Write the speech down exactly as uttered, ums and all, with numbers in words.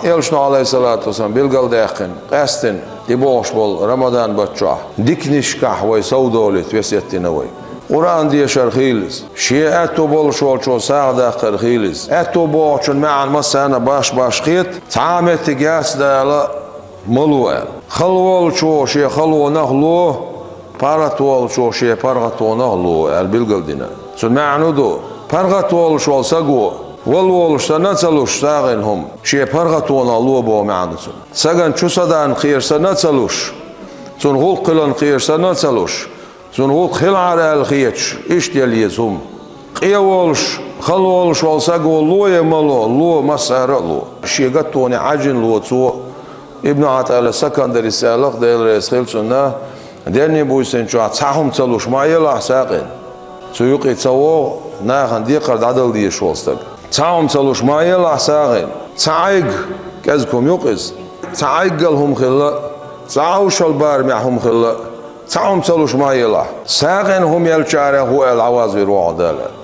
Элчано, Ӏалайхиссалату вассалам, билгалдаьккхина, къаьстина тӀебогӀуш болу Рамадан баттахь диканашкахь вай совдолийта весет дина вай. Къуръан дешар хийла иза, шен аьтто болуш волчо сагӀа даккхар хийла иза. Аьтто бохучун маьӀна массарна баш-баш хета, цхьа а меттиг яц Дала ма ло аьлла. Хала волчо шен халонах ло, паргӀат волчо шен паргӀатонах ло аьлла билгалдина. Цуьнан маьӀна ду, паргӀат волуш волу саго, вала волуш санна а ца луш сагӀина хӀума, шен паргӀатонах ло боху маьӀна ду цуьнан. Сагана чу са дан кхеташ санна а ца луш, цуьнан гӀуллакх хиларна кхеташ санна а ца луш, цуьнан гӀуллакх хилахьара аьлла хеташ, иштта яла еза хӀума. Къе волуш, хала волуш волу саго ло я ма ло, ло, массара а ло. Шен гатоне Ӏаьржина ло цо. Ибн ӀатӀаилла Сакандарис аьлла-кх, Дела реза хила цунна, денна буьйсанна чохь цхьа хӀума ца луш ма елахь сагӀина. Цу юкъе ца вогӀу нахана декхар дӀадала дезаш волу стаг. Цхьа хӀума ца луш ма елахь сагӀина. Цхьа Ӏайг, кӀезиг хӀума ю-кх иза, цхьа Ӏайггал хӀума хилла, цхьа Ӏовшал барамехь хӀума хилла, цхьа хӀума ца луш ма елахь. СагӀина хӀума еллачарех ву аьлла, дӀавазвийр ву хьо Дала.